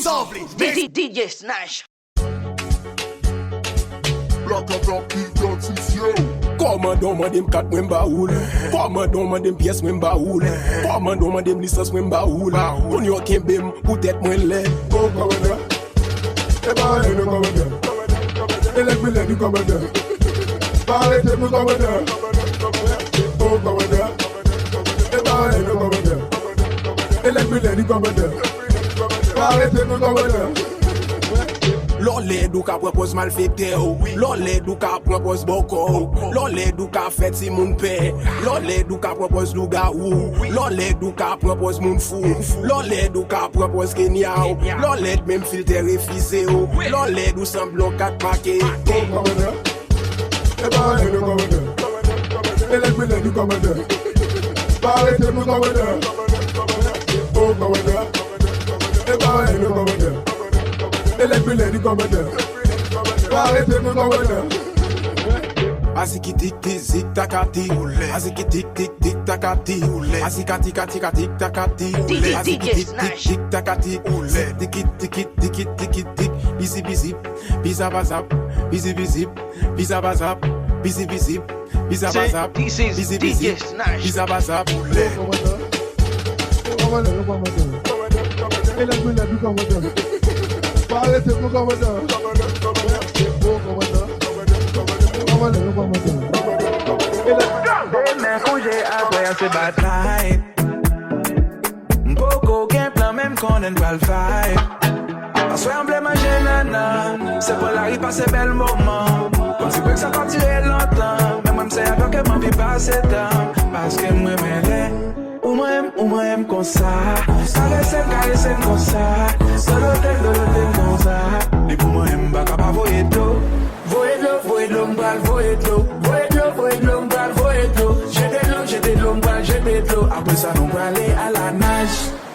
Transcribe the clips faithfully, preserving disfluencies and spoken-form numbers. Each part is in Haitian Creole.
Sanble. D J, D J Snash. Black Adam ki identifye w. Kòmandan w mande m kat mwen m ba ou l. Kòmandan w mande m pyès mwen m ba ou l. Kòmandan w mande m lisans mwen m ba ou l. Moun yo kenbe m poutèt mwen lèd. Oh, kòmandan. E pa anyen non, kòmandan. E lèd mwen lèd wi, kòmandan. Pa arete m non, kòmandan. Oh, kòmandan. E pa anyen non, kòmandan. E lèd mwen lèd wi, kòmandan. Pa arete m non, kòmandan. Lè w lèd ou ka pran pòz malfektè w. Lè w lèd ou ka pran pòz bòkò w. Lè w lèd ou ka fè timoun pè. Lè w lèd ou ka pran pòz lougawou. Lè w lèd ou ka pran pòz moun fou. Lè w lèd ou ka pran pòz Kenya w. Lè w lèd menm filtè refize w. Lè w lèd ou sanble yon kat make. Oh, kòmandan. E pa anyen non, kòmandan. E lèd mwen lèd wi, kòmandan. Pa arete m non, kòmandan. Oh, kòmandan. E pa anyen non, kòmandan. E lèd mwen lèd wi, kòmandan. Pa arete m non, kòmandan. Azikitik, tizik, takati, oulè. Azikitik, tik, tik, takati, oulè. Azikati, kati, kati, takati, oulè. Azikitik, tik, tik, takati, oulè. Tikit, tikit, tikit, tikit, tik. Bizi, bizi, biza, bazap. Bizi, bizi, biza, bazap. Bizi, bizi, biza, bazap. Bizi, bizi, biza, bazap. Oulè. Kòmandan. Kòmandan, yo kòmandan. E lèd mwen lèd wi, kòmandan. Pa arete m non, kòmandan. Oh, kòmandan. Kòmandan, yo kòmandan. E lèd mwen lèd. Demen konje, apre a se batay. M poko gen plan, men m konnen n pral fight. Aswè an vle manje nannan, se pran lari pase bèl moman. Kòmsi brek sa p ap dire lontan, men mwen m se avè w ke m anvi pase tan. Paske m renmen lè ou manyen m, ou manyen m konsa. Karese m, karese m konsa. Dolote m, dolote m konsa. Depi w manyen m, m pa ka pa voye dlo. Voye dlo, voye dlo, m pral voye dlo. Voye dlo, voye dlo, m pral voye dlo. Jete dlo, jete dlo, m pral jete dlo. Apre sa, nou prale a la naj.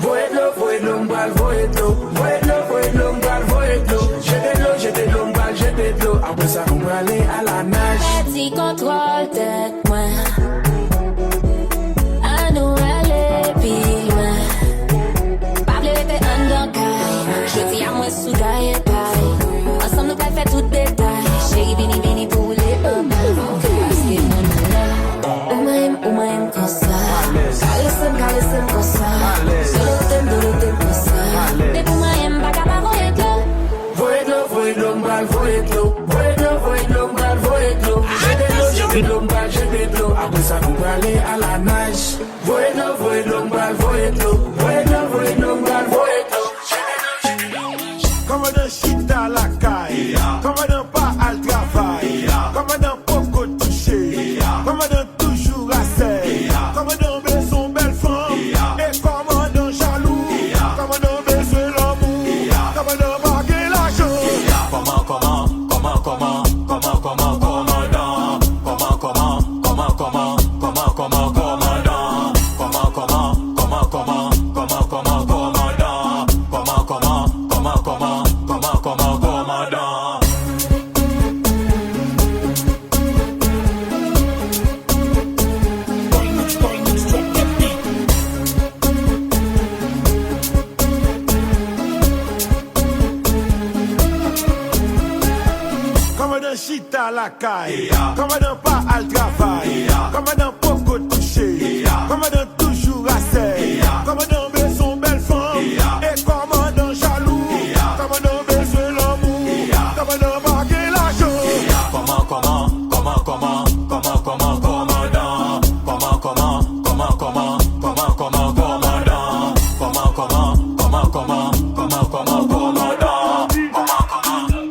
Voye dlo, voye dlo, m pral voye dlo. Voye dlo, voye dlo, m pral voye dlo. Jete dlo, jete dlo, m pral jete dlo. Apre sa, nou prale a la naj. Pèdi kontwòl tèt mwen. Ann nou ale pi lwen. Pa vle rete anndan kay. Jodi a mwen sou daye pay. Ansanm nou pral fè tout detay. Cheri vini, vini pou woule anba. Paske mwen lè ou manyen m, ou manyen m konsa. Karese m, karese m konsa. Dolote m, dolote m konsa. Depi w manyen m, m pa ka pa voye dlo. Voye dlo, voye dlo, m pral voye dlo. Voye dlo, voye dlo, m pral voye dlo. Jete dlo, jete dlo, m pral jete dlo. Apre sa, nou prale a la naj. Voye dlo, voye dlo, m pral voye dlo. Voye dlo, voye dlo, m pral voye dlo. Kòmandan chita lakay. Kòmandan pa al travay. Kòmandan poko touche. Kòmandan toujou asèl. Kòmandan bezwen bèl fanm. E kòmandan jalou. Kòmandan bezwen lanmou. Kòmandan pa gen lajan. Kòman, kòman, kòman, kòman, kòman, kòman, kòmandan. Kòman, kòman, kòman, kòman, kòman, kòman, kòmandan. Kòman, kòman, kòman, kòman, kòman, kòman, kòmandan. Kòman, kòman, kòman, kòman, kòman, kòman, kòmandan. Kòmandan chita lakay. Kòmandan pa al travay. Kòmandan poko touche. Kòmandan toujou asèl. Kòmandan bezwen bèl fanm. E kòmandan jalou. Kòmandan bezwen lanmou. Kòmandan pa gen lajan. Kòman, kòman, kòman, kòman, kòman, kòman, kòmandan. Kòman, kòman, kòman, kòman, kòman, kòman, kòmandan. Kòman, kòman, kòman, kòman, kòman, kòman, kòmandan. Kòman, kòman, kòman, kòman.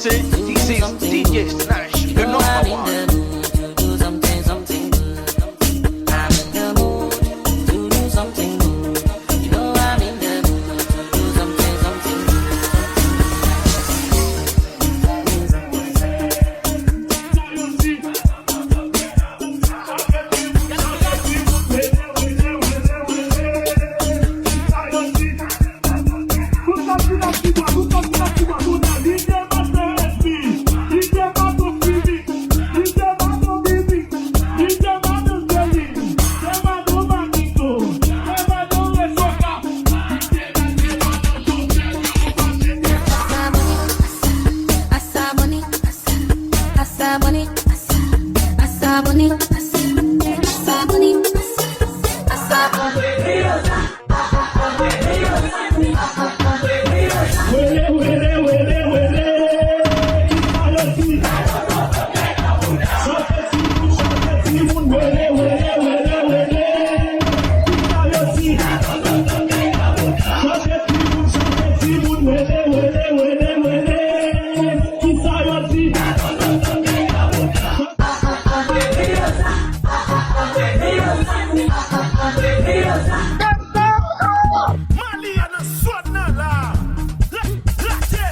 This is D J Snash, the number one. Mali a nan zòn nan la. La, lage.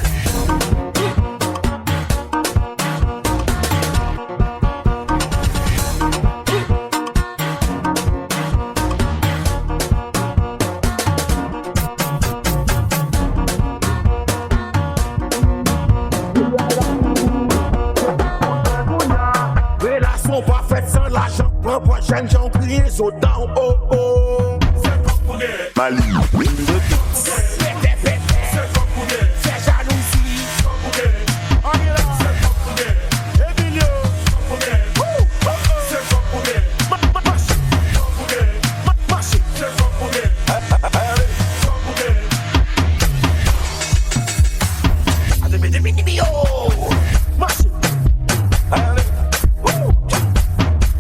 Relasyon pa fèt san lajan. Pran pwòch jèn jan w kriye zo dan w, oh, oh. Mali. Pètè, pètè. Fè jalouzi. Emilio. Mache.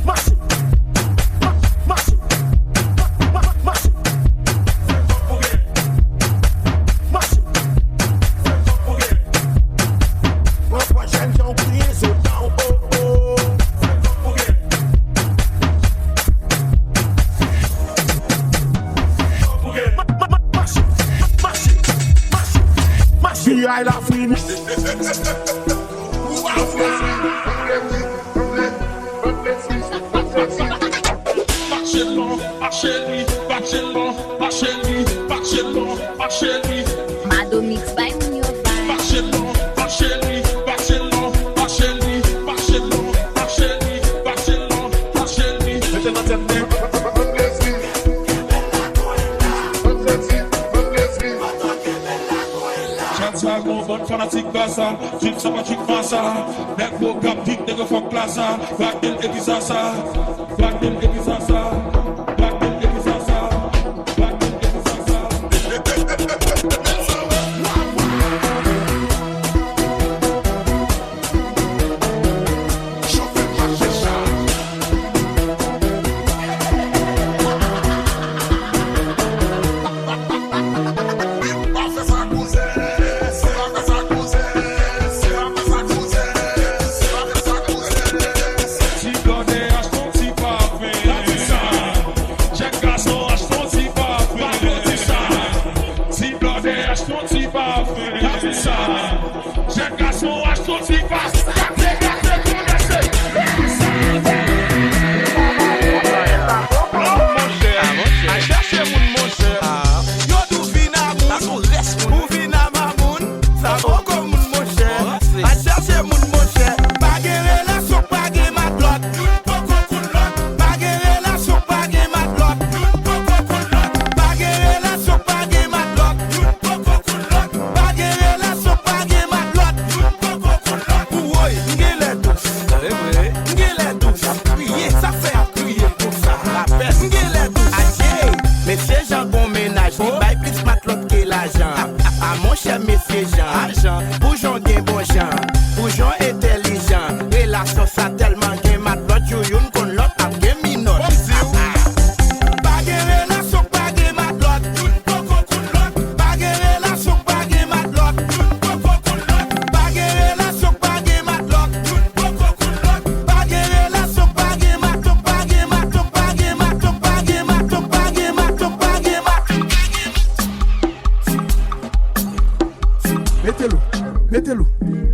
Mache. Mache. Mache. Mache. Mache. Pran pwòch jèn jan w kriye zo dan w, oh, oh. Mache, mache, mache, mache. P I la fini. Mache non, mache li, mache non, mache li, mache non, mache li. Mado Mix by Moun Yo Vibe. Mache non, mache li, mache non, mache li, mache non, mache li, mache non, mache li. Mete nan tèt mwen. Chat sa gon bann fanatik Basa, trip sa pa trip Masa. Nèg Okap di nèg yo fòk klasa. Brakel epi Sasa. Brakel epi Sasa. Brakel epi Sasa. Brakel epi Sasa. Ti blòdè achte yon ti pafen. Jèn gason achte yon ti pafen. Ti blòdè achte yon ti pafen. Jèn gason achte yon ti pafen. Gate, gate, kounye se. Monchè, al chèche moun, monchè. Yo tou vin a moun. Ou vin a mamoun. Sa poko moun, monchè. Al chèche moun, monchè. Pa gen relasyon, pa gen matlòt. Youn poko konn lòt. Pa gen relasyon, pa gen matlòt. Youn poko konn lòt. Pa gen relasyon, pa gen matlòt. Youn poko konn lòt. Pa gen relasyon, pa gen matlòt. Youn poko konn lòt. Ou woy.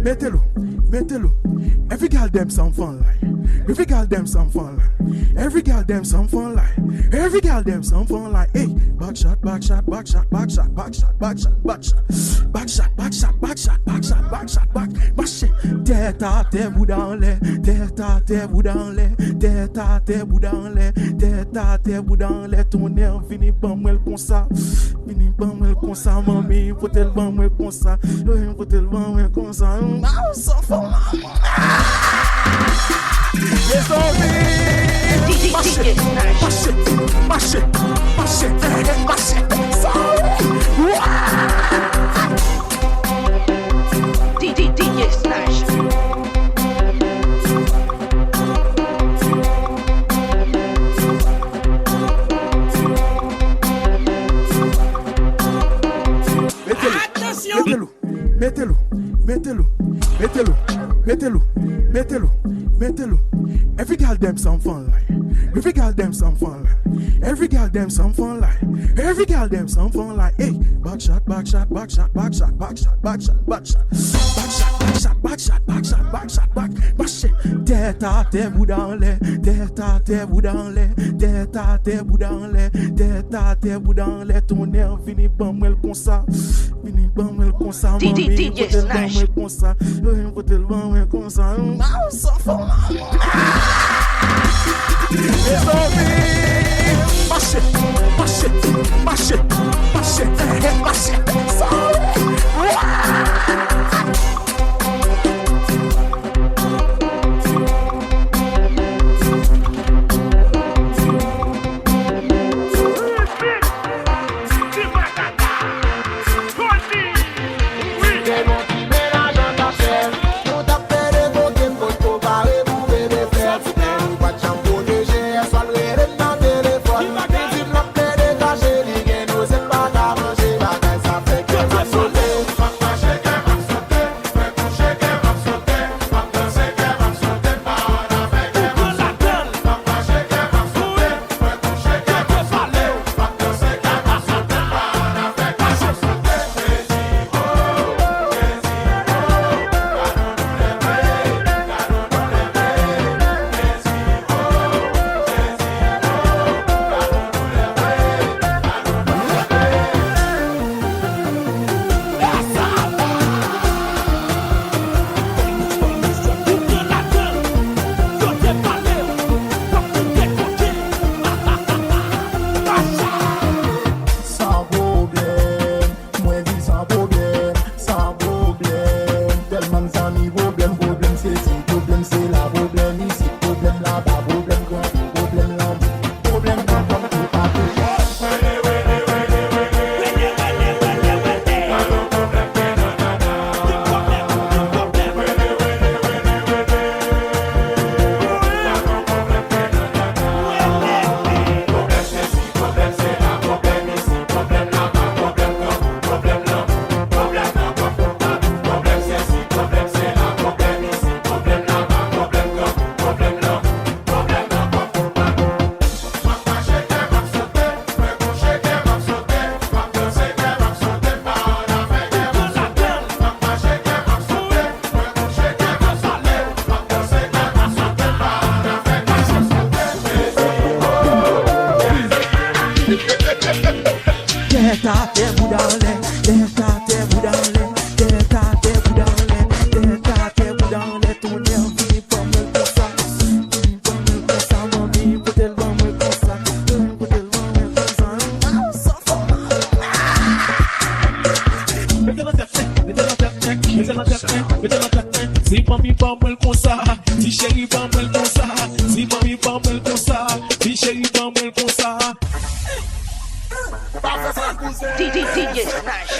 Mete lo, mete lo. Every girl dem some fun like. Every girl dem some fun like. Every girl dem some fun like. Every girl dem some fun like. Hey, back shot, back shot, back shot, back shot, back shot, back shot, back shot, back shot, back shot, back shot, back shot, back shot, back. Mache. Tèt atè, bouda anlè. Tèt atè, bouda anlè. Tèt atè, bouda anlè. Tèt atè, bouda anlè. Tonnè, vini ban mwen l konsa. Vini ban mwen l konsa, manmi, pote l ban mwen konsa. Vini pote l ban mwen konsa. Ah, sa fò. Mezanmi, mache, mache, mache, mache, mache. Sorry. Mete lo, mete lo, mete lo, mete lo, mete lo, mete lo, mete lo. Every girl dem some fun like. Every girl dem some fun like. Every girl dem some fun like. Every girl dem some fun like. Hey, back shot, back shot, back shot, back shot, back shot, back shot, back shot, back shot, back shot, back shot, back shot, back shot, back. Mache. Tèt atè, bouda anlè. Tèt atè, bouda anlè. Tèt atè, bouda anlè. Tèt atè, bouda anlè. Tonnè, vini ban mwen l konsa. Vini ban mwen l konsa, manmi, pote l ban mwen konsa. Vini pote l ban mwen konsa. Ah, sa fò. Mezanmi, mache, mache, mache, mache, mache. Sorry. San pwoblèm, mwen di san pwoblèm, san pwoblèm. Tèlman m zanmi pwoblèm, pwoblèm sesi, pwoblèm sela, pwoblèm isit, pwoblèm laba, pwoblèm grangou, pwoblèm lanmou, pwoblèm nan kòm tou patou. Tèt atè, bouda anlè, tèt atè, bouda anlè, tèt atè, bouda anlè, tèt atè, bouda anlè, tonnè, vini ban mwen l konsa, vini ban mwen l konsa, manmi, pote l ban mwen konsa, vini pote l ban mwen konsa. Mete nan tèt mwen, mete nan tèt mwen, mete nan tèt mwen, mete nan tèt mwen. Ti manmi ban mwen l konsa, ti cheri ban mwen l konsa, ti manmi ban mwen l konsa, ti cheri ban mwen l konsa. D- D- DJ Snatch.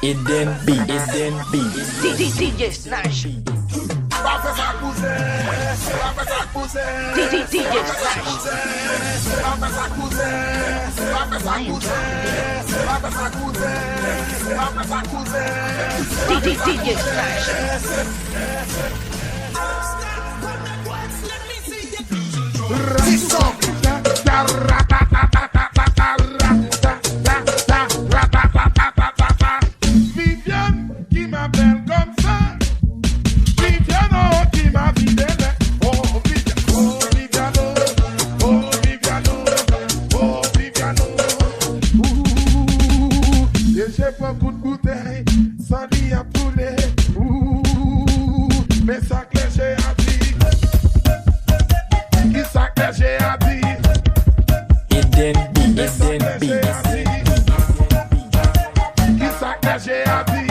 Eden B, Eden B. D- D- DJ Snatch. D- D- DJ Snatch. D- D- DJ Snatch. Viviane qui m'appelle comme ça. Men sa k Lèje a di. Ki sa k Lèje a di? Eden, men sa k Eden Lèje a di. Ki sa k Lèje a di?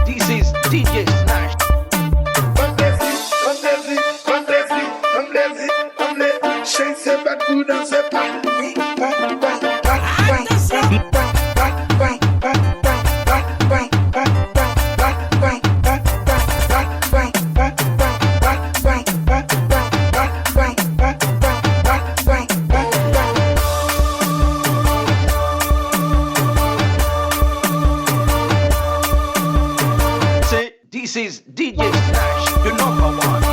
This is D J Snash. Fantezi, fantezi, fantezi, fantezi, fantezi. Chase se bat pou danse pa. This is D J Snash, the number one.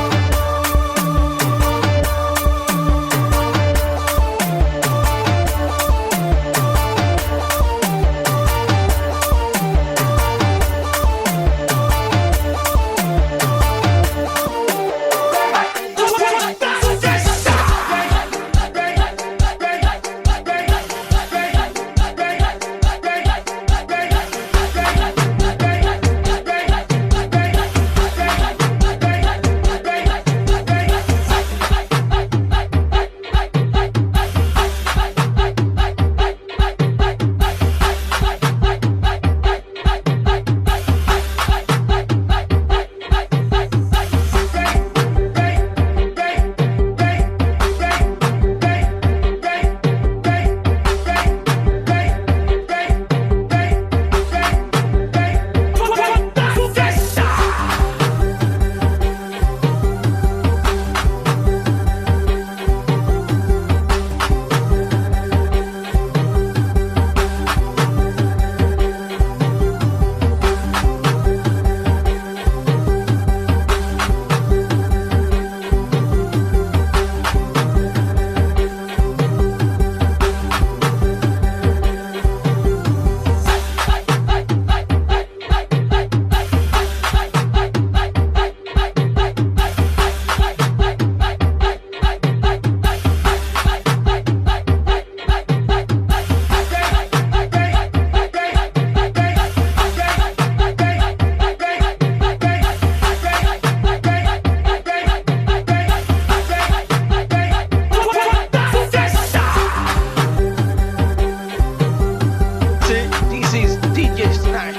This is D J Snash.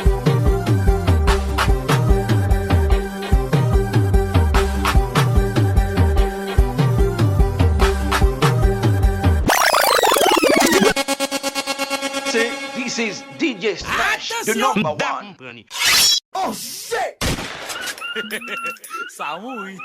This is D J Snash, the number one. Oh shit! Sa mouri.